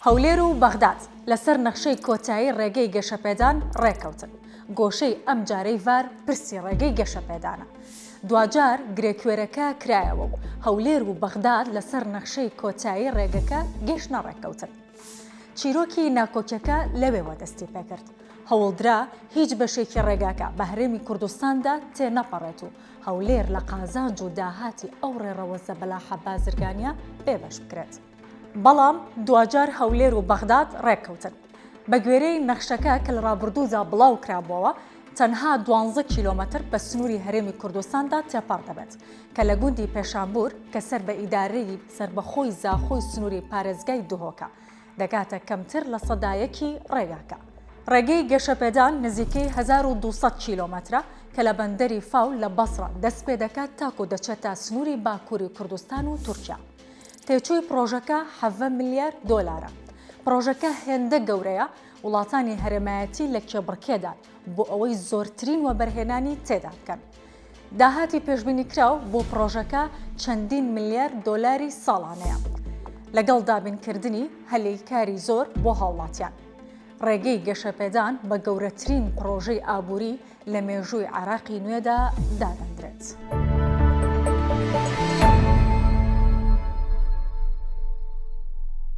هەولێر و بەغداد لەسەر نەخشەی کۆتایی ڕێگەی گەشەپێدان ڕێککەوتن، گۆشەی ئەمجارەی ڤار پرسی ڕێگەی گەشەپێدانە. دواجار گرێکوێرەکە کرایەوە و هەولێر و بەغداد لەسەر نەخشەی کۆتایی ڕێگەکە گەیشتنە ڕێککەوتن. چیرۆکی ناکۆکیەکە لەوێوە دەستی پێکرد. هەوڵدرا هیچ بەشێکی ڕێگاکە بە هەرێمی کوردستاندا تێنەپەڕێت و هەولێر لە قازانج و داهاتی ئەو ڕێڕەوە زەبەلاحە بازرگانیە بێبەش بکرێت. بەڵام دواجار هەولێر و بەغداد ڕێککەوتن. بەگوێرەی نەخشەکە کە لە ڕابردوودا بڵاوکرابووەوە، تەنها دوانزە کیلۆمەتر بە سنووری هەرێمی کوردستاندا تێپەڕ دەبێت، کە لە گوندی پێشانبوور کە سەر بە ئیدارەی سەربەخۆی زاخۆی سنووری پارێزگای دهۆکە، دەگاتە کەمتر لە سەدا یەکی ڕێگاکە. ڕێگەی گەشەپێدان نزیکەی 1200 کیلۆمەترە کە لە بەندەری فاو لە بەسڕە دەستپێدەکات تاکو دەچێتە سنووری باکووری کوردستان و تورکیا. تێچووی پڕۆژەکە 17 ملیار دۆلارە. پڕۆژەکە هێندە گەورەیە، وڵاتانی هەرێمایەتی لە کێبڕکێدان بۆ ئەوەی زۆرترین وەبەرهێنانی تێدا بکەن. داهاتی پێشبینیکراو بۆ پڕۆژەکە چەندین ملیار دۆلاری ساڵانەیە، لەگەڵ دابینکردنی هەلی کاری زۆر بۆ هاوڵاتیان. ڕێگەی گەشەپێدان بە گەورەترین پڕۆژەی ئابووری لە مێژووی عێراقی نوێدا دادەندرێت.